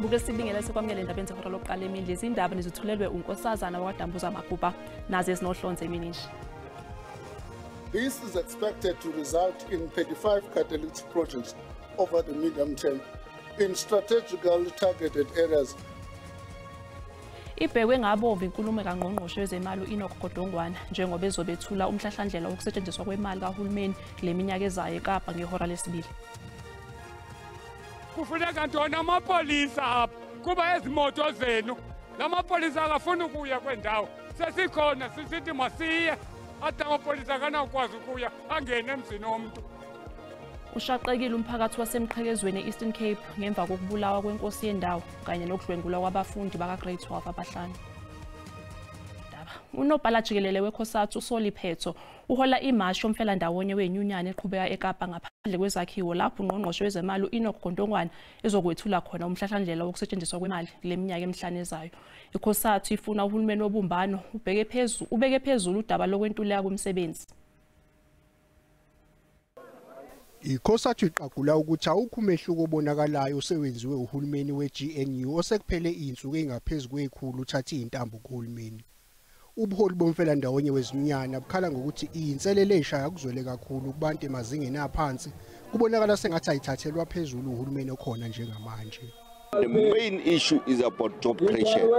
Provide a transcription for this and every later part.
Sibuke sibingele sikwamukele endabeni zehora lokuqala emini. Lezi indaba nizithulelwe uNkosazana wakwaDambuza Maguba naze ezinohlonze emini nje. This is expected to result in 35 catalytic projects over the medium term in strategically targeted areas. Ibhekwe ngabomvu inkulumo kaNgqongqoshe wezemali u-Enoch Godongwana njengoba ezobethula umhlahlandlela wokusetshenziswa kwemali kahulumeni kule minyaka ezayo eKapa ngehora lesibili. Kufuneka ntoni amapolisa apha kuba ezimoto zenu lamapolisa akafuni ukuya kwendawo sesikhona sisithi masiye athi amapolisa akanawukwazi ukuya angene emzini womntu. Ushaqekile umphakathi waseMqhekezweni e-Eastern Cape ngemva kokubulawa kwenkosi yendawo kanye nokudlwengulwa kwabafundi baka-Grade 12 abahlanu. Unobhala jikelele weCOSATU uSolly Phetho uhola imashi yomfelandawonye wenyunyana eqhubeka eKapa ngaphandle kwezakhiwo lapho ungqongqoshe wezemali u-Enoch Godongwana ezokwethula khona umhlahlandlela wokusetshenziswa kwemali kule minyaka emihlanu ezayo. ICOSATU ifuna uhulumeni wobumbano ubeke phezulu udaba lokwentuleka kwemisebenzi. ICOSATU iqagula ukuthi awukho umehluko obonakalayo osewenziwe uhulumeni we-GNU osekuphele iy'nsuku ey'ngaphezu kwekhulu uthathe iy'ntambo kuhulumeni. Ubuholi bomfelandawonye wezinyana bukhala ngokuthi iy'nselele ey'shaya kuzwele kakhulu kubantu emazingeni aphansi kubonakala sengathi ayithathelwa phezulu uhulumeni okhona njengamanje. The main issue is about job creation.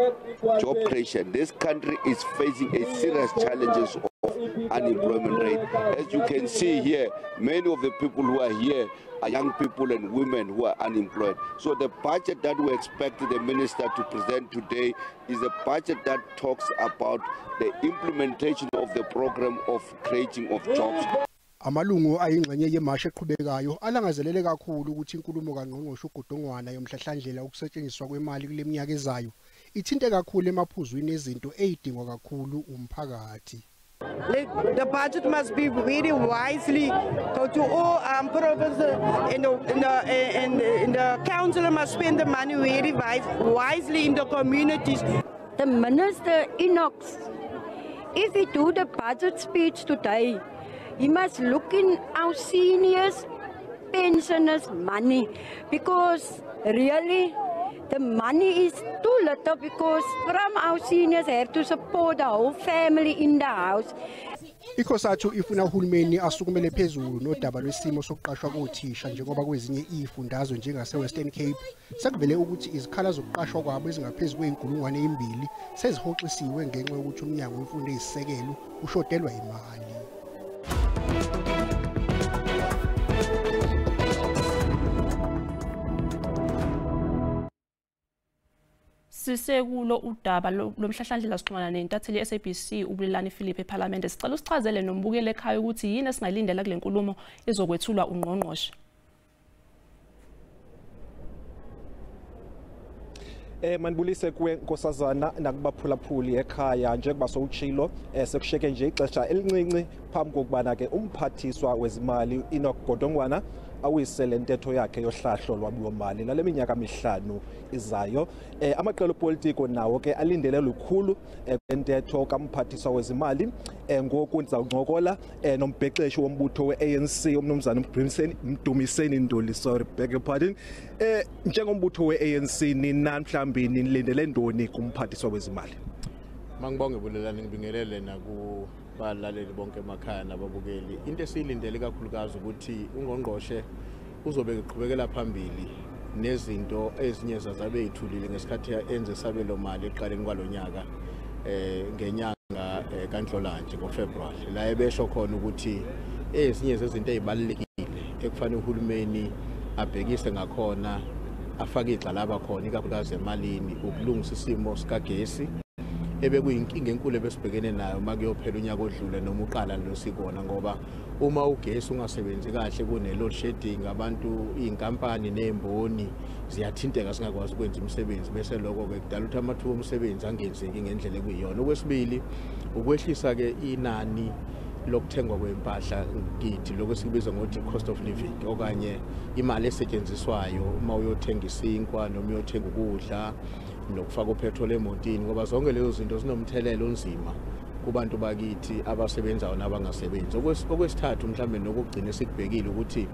Job creation. This country is facing a serious challenges of unemployment rate. As you can see here, many of the people who are here are young people and women who are unemployed. So the budget that we expect the minister to present today is a budget that talks about the implementation of the program of creating of jobs. Amalungu ayingxenye yemashi eqhubekayo alangazelele kakhulu ukuthi inkulumo kaNgqongqoshe uGodongwana yomhlahlandlela ukusetshenziswa kwemali kule minyaka ezayo ithinte kakhulu emaphuzwini ezinto ezidingwa kakhulu umphakathi. The budget must be really wisely go to all provinces and the council must spend the money very wisely in the communities. The minister Enoch, if he do the budget speech today, he must look in our seniors, pensioners' money, because really the money is too little, because from our seniors have to support the whole family in the house. ICOSATU ifuna uhulumeni asukumele phezulu nodaba lwesimo sokuqashwa kothisha njengoba kwezinye izifundazwe njengase-Western Cape sekuvele ukuthi izikhala zokuqashwa kwabo ezingaphezu kwe-2000 sezihoxisiwe ngenxa yokuthi umnyango wemfundo eyisisekelo ushodelwa imali. Sisekulo udaba lomhlahlandlela sixhumana nentatheli ye-SABC uBulelani Philip ePhalamende. Sicela usichazele nombukeli ekhaya ukuthi yini esingayilindela kule nkulumo ezokwethulwa ungqongqoshe. Manibulise kuwe nkosazana nakubaphulaphuli ekhaya njengoba sowutshilo sekushiyeke nje ixesha elincinci phambi kokubana ke umphathiswa wezimali Enoch Godongwana awise le ntetho yakhe yohlahlo lwabiwomali lale minyaka mihlanu izayo. Amaqela opolitiko nawo ke alindele lukhulu entetho kamphathiswa wezimali. Ngoku ndizawuncokola nombhexeshi wombutho we-ANC umnumzana Mdumiseni Ntuli, sorry, beg your pardon. Njengombutho we-ANC nina mhlawumbi nilindele ntoni kumphathiswa wezimali? Mangibonge Bulelani, ngibingelele nakubalaleli bonke emakhaya nababukeli. Into esiyilindele kakhulukazi ukuthi ungqongqoshe uzobe eqhubekela phambili nezinto ezinye zazabe eyithulile ngesikhathi enze sabelo mali ekuqaleni kwalonyaka ngenyanga kaNhlolanje ngoFebruary, la ebesho khona ukuthi ezinye zezinto ezibalulekile ekufanele uhulumeni abhekise ngakhona afake igxalaba khona ikakhulukazi emalini ukulungisa isimo sikagesi ebekuyinkinga enkulu ebesibhekene nayo makuyophela unyaka odlule noma uqala lo sikona, ngoba uma ugesi ungasebenzi kahle kune load shedding, abantu iy'nkampani ney'mboni ziyathinteka singakwazi ukwenza imisebenzi, bese lokho-ke kudala ukuthi amathuba omsebenzi angenzeki ngendlela ekuyiyona. Okwesibili, ukwehlisa-ke inani lokuthengwa kwempahla kithi, lokho esikubiza ngokuthi cost of living, okanye imali esetshenziswayo uma uyothenga isinkwa noma uyothenga ukudla nokufaka upetrol emotini, ngoba zonke lezo zinto zinomthelela onzima kubantu bakithi abasebenzayo nabangasebenzi. Okwesithathu mhlambe nokugcina esikubhekile ukuthi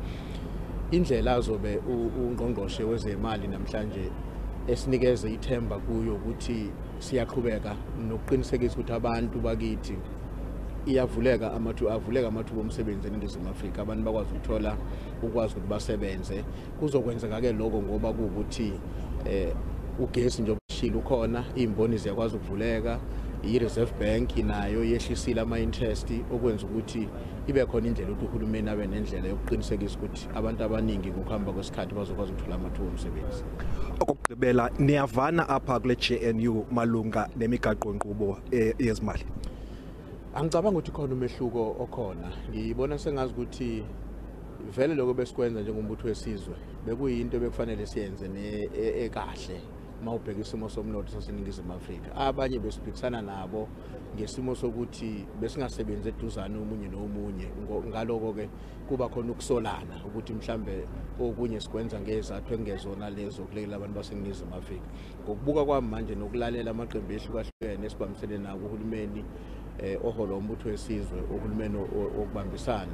indlela azobe ungqongqoshe wezemali namhlanje esinikeze ithemba kuyo ukuthi siyaqhubeka nokuqinisekisa ukuthi abantu bakithi iyavuleka amathuba, avuleka amathuba omsebenzi eNingizimu Afrika, abantu bakwazi ukuthola ukwazi ukuthi basebenze. Kuzokwenzeka ke lokho ngoba kuwukuthi ugesi nje obushilo ukhona, izimboni ziyakwazi ukuvuleka, i-Reserve Bank nayo yehlisile ama-interest, okwenza ukuthi ibe khona indlela ukuthi uhulumeni abe nendlela yokuqinisekisa ukuthi abantu abaningi ngokuhamba kwesikhathi bazokwazi ukuthola amathuba omsebenzi. Okokugqibela, niyavana apha kule GNU malunga nemigaqo-nkqubo yezimali? Angicabanga ukuthi khona umehluko okhona. Ngibona sengazi ukuthi vele lokho besikwenza njengombutho wesizwe bekuyinto bekufanele siyenze ekahle mawubheka isimo somnotho saseNingizimu Afrika. Abanye besiphikisana nabo ngesimo sokuthi besingasebenzi eduzane omunye nomunye, ngaloko ke kuba khona ukusolana ukuthi mhlambe okunye sikwenza ngezathu engezona lezo kulekelela abantu baseNingizimu Afrika. Ngokubuka kwami manje nokulalela amaqembu ehlukahlukene esibambisene nawo uhulumeni oholwa umbutho wesizwe, uhulumeni okubambisana,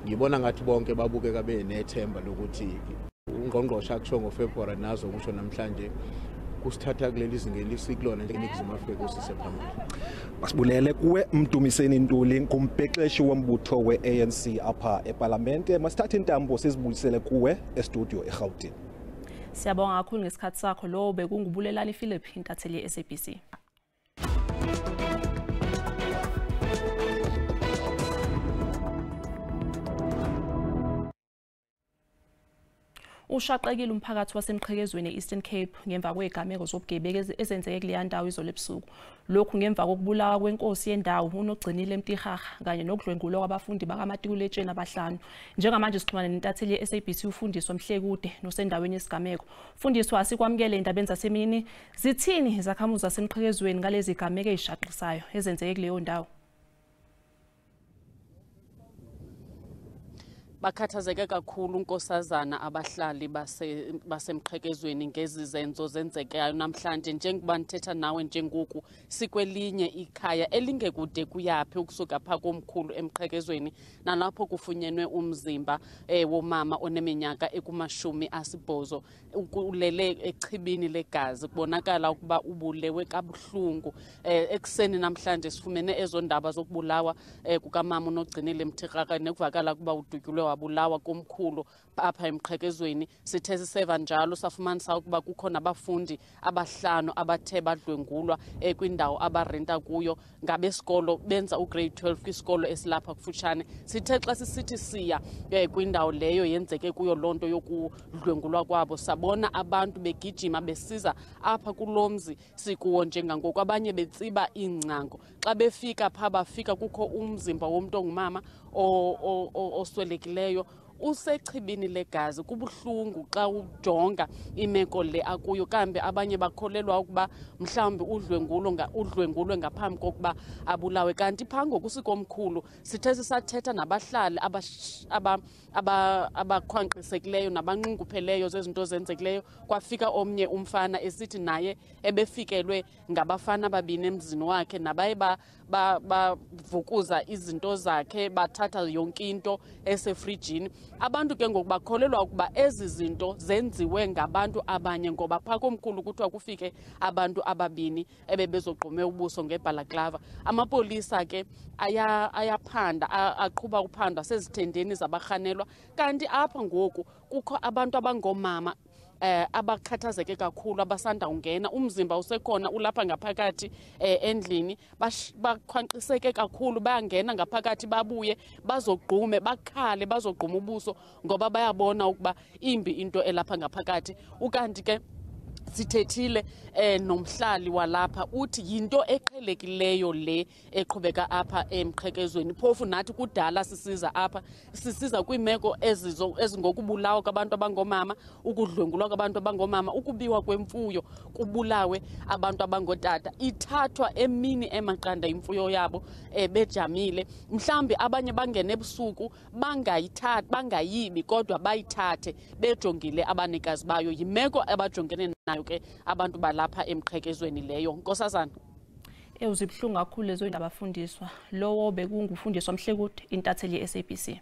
ngibona ngathi bonke babukeka benethemba lokuthi ungqongqoshe akusho ngoFebruary nazo kusho namhlanje kusithatha kuleli zinga elisikulona njengeNingizimu Afrika usise phambili. Masibulele kuwe Mdumiseni Ntuli, ngumbhexeshi wombutho we-ANC apha ePalamente. Masithathe intambo sizibuyisele kuwe estudio eGauteng. Siyabonga kakhulu ngesikhathi sakho. Lo bekunguBulelani Philip, intatheli ye-SABC. Ushaqekile umphakathi waseMqhekezweni e-Eastern Cape ngemva kwezigameko zobugebengu ezenzeke kuleya ndawo izolo ebusuku. Lokhu ngemva kokubulawa kwenkosi yendawo uNogcinile Mtihaha kanye nokudlwengulwa kwabafundi bakamatikuletsheni abahlanu. Njengamanje sixhumana nentatheli ye-SABC uFundiswa Mhlekude nosendaweni yesigameko. Fundiswa, asikwamukele endabeni zasemini. Zithini izakhamuzi zaseMqhekezweni ngalezi zigameko ezishaqisayo ezenzeke kuleyo ndawo? Bakhathazeke kakhulu nkosazana abahlali baseMqhekezweni ngezi zenzo zenzekayo namhlanje. Njengoba ndithetha nawe njengoku sikwelinye ikhaya elingekude kuyaphi ukusuka pha komkhulu eMqhekezweni, nalapho kufunyenwe umzimba womama oneminyaka eku-80 ulele echibini legazi. Kubonakala ukuba ubulewe kabuhlungu. Ekuseni namhlanje sifumene ezo ndaba zokubulawa kukamama uNogcinile Mtihaha nekuvakala ukuba udutyulwe wabulawa komkhulu apha eMqhekezweni. Sithe siseva njalo safumanisa ukuba kukhona abafundi abahlanu abathe badlwengulwa kwindawo abarenta kuyo ngabesikolo, benza ugrade 12 kwisikolo esilapha kufutshane. Sithe xa sisithi siya kwindawo leyo yenzeke kuyo loo nto yokudlwengulwa kwabo, sabona abantu begijima besiza apha kulo mzi sikuwo njengangoku, abanye betsiba iingcango. Xa befika pha bafika kukho umzimba womntu ongumama oswelekileyo usechibini legazi. Kubuhlungu xa ujonga imeko le akuyo. Kambe abanye bakholelwa ukuba mhlawumbi udlwengulwe ngaphambi kokuba abulawe. Kanti phaa ngoku sikomkhulu sithe sisathetha nabahlali abakhwankqisekileyo nabanxungupheleyo zezinto zenzekileyo, kwafika omnye umfana esithi naye ebefikelwe ngabafana ababini emzini wakhe nabaye bavukuza izinto zakhe, bathatha yonke into esefrijini. Abantu ke ngoku bakholelwa ukuba ezi zinto zenziwe ngabantu abanye, ngoba phaa komkhulu kuthiwa kufike abantu ababini ebebezogqume ubuso ngebhalaklava. Amapolisa ke ayaphanda, aqhuba uphando asezithendeni zabarhanelwa. Kanti apha ngoku kukho abantu abangomama abakhathazeke kakhulu abasanda ungena, umzimba usekhona ulapha ngaphakathi endlini, bakhwankqiseke kakhulu, bayangena ngaphakathi babuye bazogqume, bakhale, bazogquma ubuso ngoba bayabona ukuba imbi into elapha ngaphakathi. Ukanti ke sithethile nomhlali walapha, uthi yinto eqhelekileyo le eqhubeka apha eMqhekezweni. Phofu nathi kudala sisiza apha, sisiza kwiimeko ezingokubulawa kwabantu abangomama, ukudlwengulwa kwabantu abangomama, ukubiwa kwemfuyo, kubulawe abantu abangootata, ithathwa emini emaqanda imfuyo yabo bejamile. Mhlawumbi abanye bangene ebusuku bangayithathi, bangayibi, kodwa bayithathe bejongile abanikazi bayo. Yimeko abajongene nayo ke abantu balapha eMqhekezweni leyo, nkosazana. Zibuhlungu kakhulu lezo ndaba Fundiswa. Lowo bekunguFundiswa Mhlekude, intatheli ye-SABC.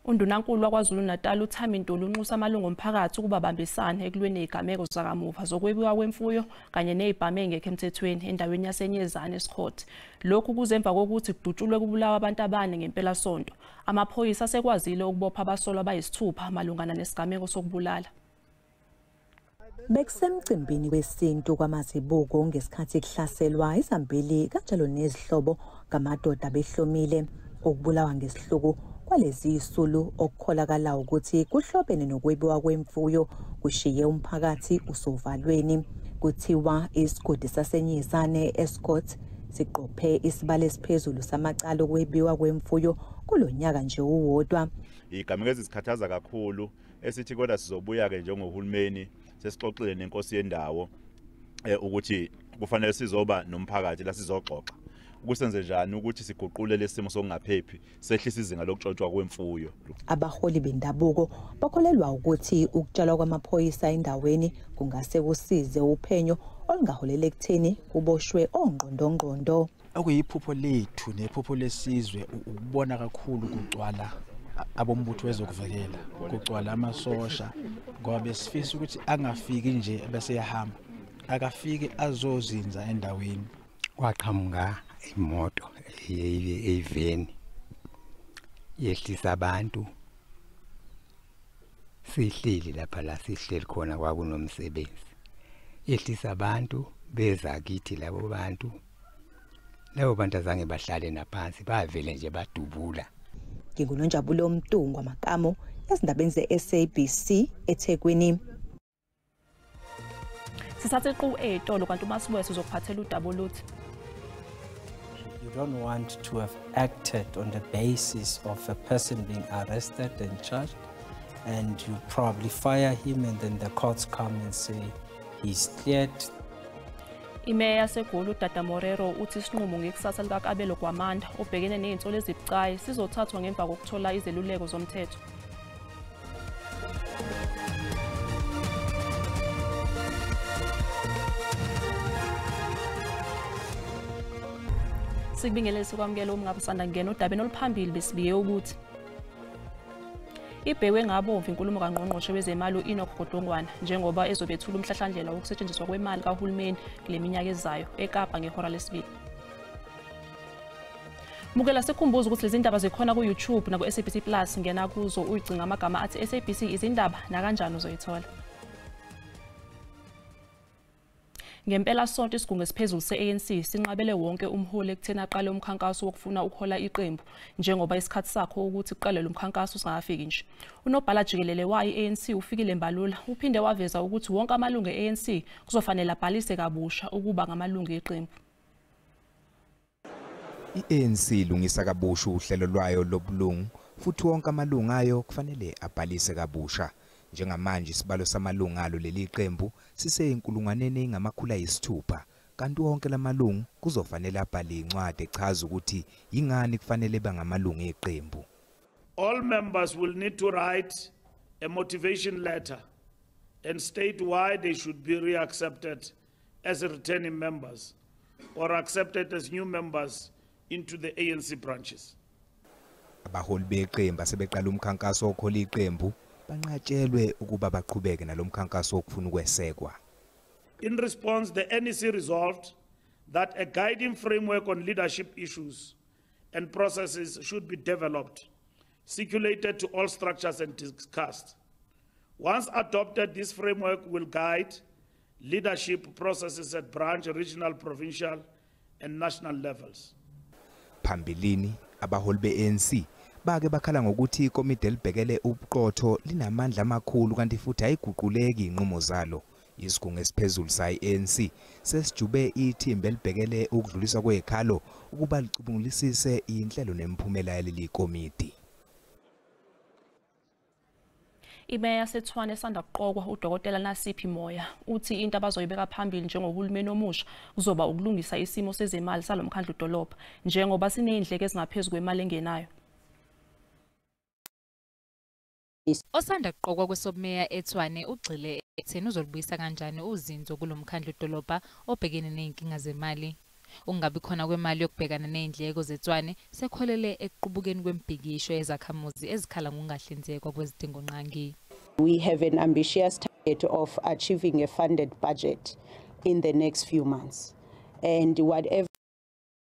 Undunankulu waKwaZulu-Natal uThami Ntuli unxusa amalungu omphakathi ukuba bambisane ekulweni izigameko zakamuva zokwebiwa kwemfuyo kanye nezibhamu engekho emthethweni endaweni yaseNyezane eScott. Lokhu kuze emva kokuthi kudutshulwe kubulawa abantu abane ngempelasonto. Amaphoyisa asekwazile ukubopha abasolwa abayisithupha malungana nesigameko sokubulala. Bekusemcimbini wesintu kwaMazibuko ngesikhathi kuhlaselwa izambili kanjalo nezihlobo ngamadoda behlomile. Ukubulawa ngesihluku kwalezi zisulu okukholakala ukuthi kuhlobene nokwebiwa kwemfuyo kushiye umphakathi usovalweni. Kuthiwa isigodi saseNyezane eScott siqophe isibalo esiphezulu samacala okwebiwa kwemfuyo kulonyaka nje uwodwa. Igameko ezikhathaza kakhulu esithi kodwa sizobuya ke njengohulumeni sesixoxile nenkosi yendawo ukuthi kufanele sizoba nomphakathi la sizoxoxa ukusenze njani ukuthi siguqule lesimo sokungaphephi sehlisa izinga lokutshontshwa kwemfuyo. Abaholi bendabuko bakholelwa ukuthi ukutshalwa kwamaphoyisa endaweni kungase kusize uphenyo olungaholela ekutheni kuboshwe ongqondongqondo. Okuyiphupho lethu nephupho lesizwe ukubona kakhulu kugcwala abombutho wezokuvikela, kugcwala amasosha, ngoba besifisa ukuthi angafiki nje bese yahamba, akafiki azozinza endaweni. Kwaqhamuka imoto eyiveni yehlisa abantu, sihleli lapha la sihleli khona kwakunomsebenzi, yehlisa abantu beza kithi labo bantu azange bahlale naphansi, bavele nje badubula. NginguNonjabulo Mtungwa Makamo ezindabeni ze-SABC eThekwini. Sisathe qu ey'tolo kanti uma sibuya sizokuphathela udaba oluthi. You don't want to have acted on the basis of a person being arrested and charged, and you probably fire him and then the courts come and say he's cleared. Imeya yaseGoli uDada Morero uthi isinqumo ngekusasa likaKabelo Gwamanda obhekene nezinsolo ezibucayi sizothathwa ngemva kokuthola izeluleko zomthetho. Sikubingelele sikwamukele uma ngabe usanda kungena odabeni oluphambili besibike ukuthi ibhekwe ngabomvu inkulumo kaNgqongqoshe wezemali u-Enoch Godongwana njengoba ezobethula umhlahlandlela wokusetshenziswa kwemali kahulumeni kule minyaka ezayo eKapa ngehora lesibili. Mukela sikhumbuza ukuthi lezi ndaba zikhona ku-YouTube naku-SABC Plus, ngena kuzo uyicinga amagama athi SABC izindaba nakanjani uzoyithola. Ngempela sonto isigungu esiphezulu se-ANC sinqabele wonke umholi ekutheni aqale umkhankaso wokufuna ukuhola iqembu njengoba isikhathi sakho ukuthi kuqale lo mkhankaso singakafiki nje. Unobhala jikelele wayo i-ANC uFikile Mbalula uphinde waveza ukuthi wonke amalungu e-ANC kuzofanele abhalise kabusha ukuba ngamalungu eqembu. I-ANC ilungisa kabusha uhlelo lwayo lobulungu futhi wonke amalungu ayo kufanele abhalise kabusha. Njengamanje isibalo samalungu alo leli qembu siseyinkulungwaneni engama-600 kanti wonke lamalungu kuzofanele abhale incwadi echaza ukuthi yingani kufanele bangamalungu eqembu. All members will need to write a motivation letter and state why they should be reaccepted as returning members or accepted as new members into the ANC branches. Abaholi beqembu asebeqala umkhankaso okhola iqembu banqatshelwe ukuba baqhubeke nalomkhankaso wokufuna ukwesekwa. In response, the NEC resolved that a guiding framework on leadership issues and processes should be developed, circulated to all structures and discussed. Once adopted, this framework will guide leadership processes at branch, regional, provincial and national levels. Phambilini abaholi be-ANC bake bakhala ngokuthi ikomidi elibhekele ubuqotho linamandla amakhulu kanti futhi ayiguquleki inqumo zalo. Isigungu esiphezulu sayi-ANC sesijube ithimba elibhekele ukudluliswa kwezikhalo ukuba licubungulisise inhlelo nemiphumela yaleli komidi. Imeya yaseTshwane esanda kuqokwa uDokotela Nasiphi Moya uthi into abazoyibeka phambili njengohulumeni omusha kuzoba ukulungisa isimo sezemali salomkhandlu dolobha njengoba sinezindleko ezingaphezulu kwemali engenayo. Osanda kuqokwa kwesobumeya eTshwane ugxile ekutheni uzolubuyisa kanjani uzinzo kulomkhandlu dolobha obhekene nezinkinga zemali. Ukungabi khona kwemali yokubhekana nezindleko zeTshwane sekholele ekuqubukeni kwembhikisho ezakhamuzi ezikhala ngokungahlinzekwa kwezidingongqangi. We have an ambitious target of achieving a funded budget in the next few months. And whatever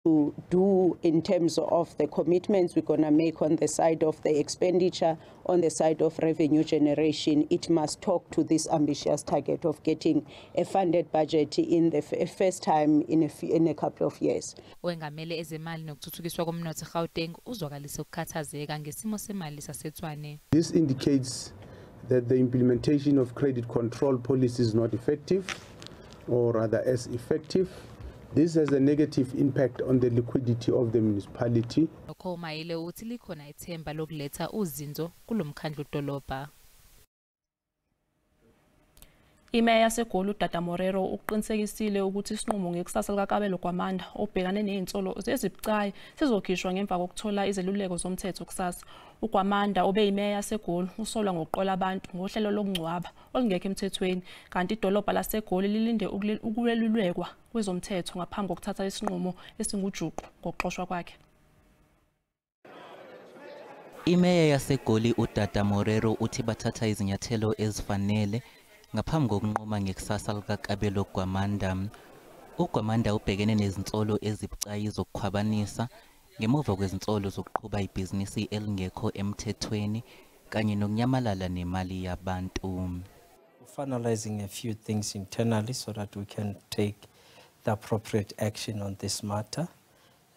to do in terms of the commitments we're going to make on the side of the expenditure, on the side of revenue generation, it must talk to this ambitious target of getting a funded budget in the first time in a couple of years. Owengamele ezemali nokuthuthukiswa komnotho eGauteng uzwakalise ukukhathazeka ngesimo semali saseTshwane. This indicates that the implementation of credit control policy is not effective, or rather as effective. This has a negative impact on the liquidity of the municipality. Nokho uMaile uthi likhona ithemba lokuletha uzinzo kulomkhandlu dolobha. Imeya yaseGoli uDada Morero uqinisekisile ukuthi isinqumo ngekusasa likaKabelo Gwamanda obhekane nezinsolo ezibucayi sizokhishwa ngemva kokuthola izeluleko zomthetho kusasa. UGwamanda obeyimeya yaseGoli usolwa ngokuqola abantu ngohlelo lokungcwaba olungekho emthethweni, kanti idolobha laseGoli lilinde ukwelulekwa kwezomthetho ngaphambi kokuthatha isinqumo esingujuqu ngokuxoshwa kwakhe. Imeya yaseGoli uDada Morero uthi bathatha izinyathelo ezifanele ngaphambi kokunquma ngekusasa likaKabelo Gwamanda. UGwamanda ubhekene nezinsolo ezibucayi zokukhwabanisa ngemuva kwezinsolo zokuqhuba ibhizinisi elingekho emthethweni kanye nokunyamalala nemali yabantu. Finalizing a few things internally so that we can take the appropriate action on this matter.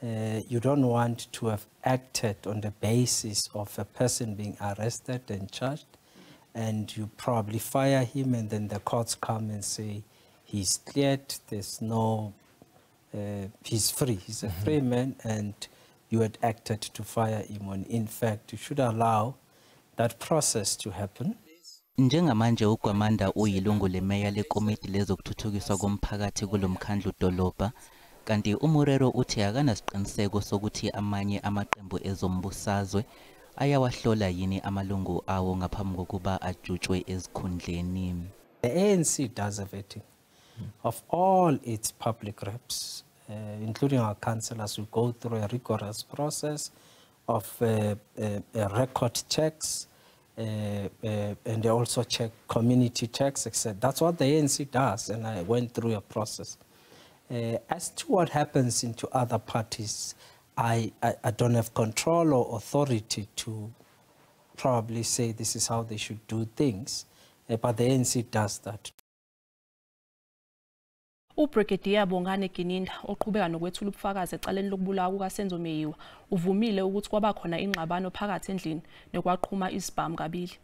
You don't want to have acted on the basis of a person being arrested and charged, and you probably fire him, and then the courts come and say he's cleared, there's no, he's free, he's a free man, and you had acted to fire him when in fact you should allow that process to happen. Njengamanje uGwamanda uyilungu lemeya lekomiti lezokuthuthukiswa komphakathi kulomkhandlu dolobha, kanti uMorero uthi akanasiqiniseko sokuthi amanye amaqembu ezombusazwe ayawahlola yini amalungu awo ngaphambi kokuba ajutshwe ezikhundleni. The ANC does a vetting of all its public reps, including our councillors, who go through a rigorous process of record checks, and they also check community checks, etc. That's what the ANC does, and I went through a process. As to what happens into other parties, I don't have control or authority to probably say this is how they should do things, but the ANC does that. UBrigadier Bongani Gininda oqhubeka nokwethula ubufakazi ecaleni lokubulawa kukaSenzo Meyiwa uvumile ukuthi kwaba khona ingxabano phakathi endlini nekwaqhuma isibhamu kabili.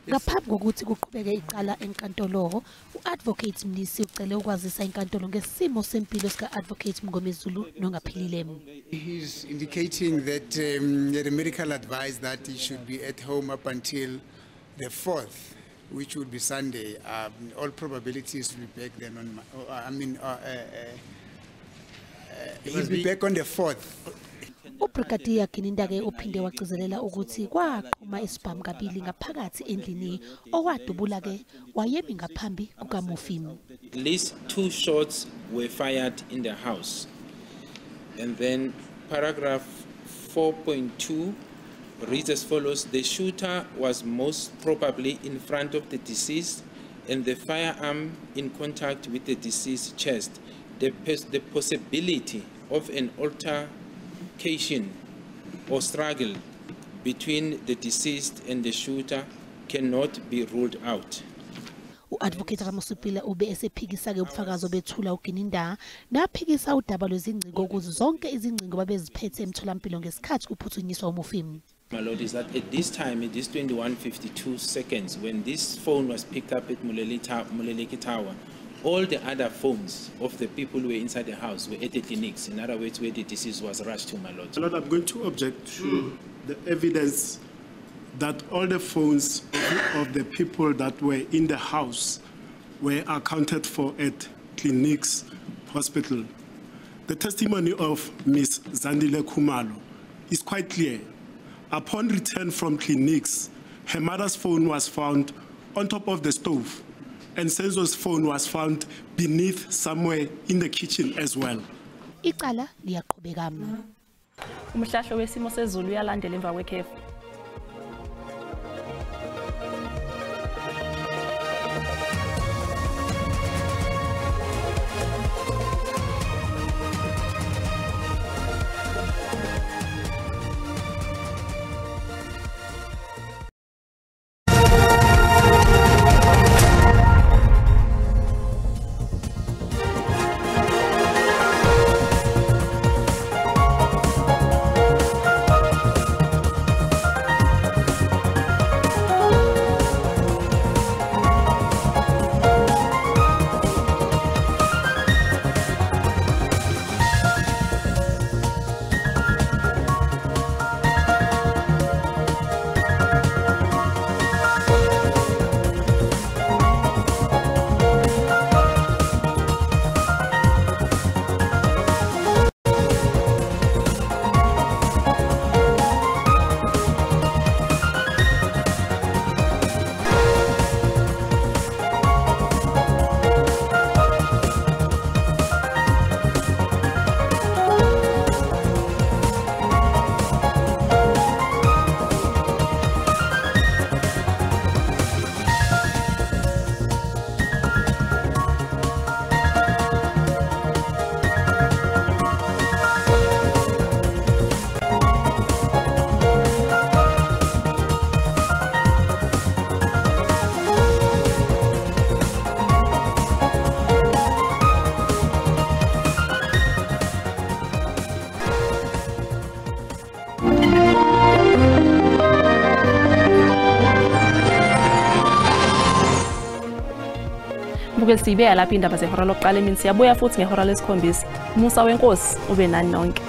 Ngaphambi kokuthi kuqhubeke icala enkantolo, u-Advocate Mnisi ucele ukwazisa inkantolo ngesimo sempilo sika-Advocate Mngomezulu nongaphilile. He's indicating that the medical advice that he should be at home up until the 4th, which would be Sunday. All probabilities will be back then on, he'll be back on the 4th. UBrigadier Gininda ke uphinde wagcizelela ukuthi kwaqhuma isibhamu kabili ngaphakathi endlini owadubula ke wayemi ngaphambi kukamufi. At least 2 shots were fired in the house. And then paragraph 4.2 reads as follows: the shooter was most probably in front of the deceased and the firearm in contact with the deceased's chest. The possibility of an altercation or struggle between the deceased and the shooter cannot be ruled out. U-Advocate Ramosupila ube esephikisa ke ubufakazi obethula uGininda naphikisa udaba lwezingcingo ukuze zonke izingcingo babeziphethe emtholampilo ngesikhathi kuphuthunyiswa umufi. My Lord, is that at this time, at this 21:52 seconds, when this phone was picked up at Moleleki Tower, all the other phones of the people who were inside the house were at the clinics. In other words, where the deceased was rushed to, my Lord. My Lord, I'm going to object to the evidence that all the phones of the people that were in the house were accounted for at clinics hospital. The testimony of Ms. Zandile Khumalo is quite clear. Upon return from clinics, her mother's phone was found on top of the stove. And Senzo's phone was found beneath somewhere in the kitchen as well. Icala liyaqhubeka. Umhlahlo wesimo sezulu uyalandela emva kwekhefu. Sibeka lapha indaba zehora lokuqala emini, siyabuya futhi ngehora lesikhombisa. Umusa wenkosi ube nani nonke.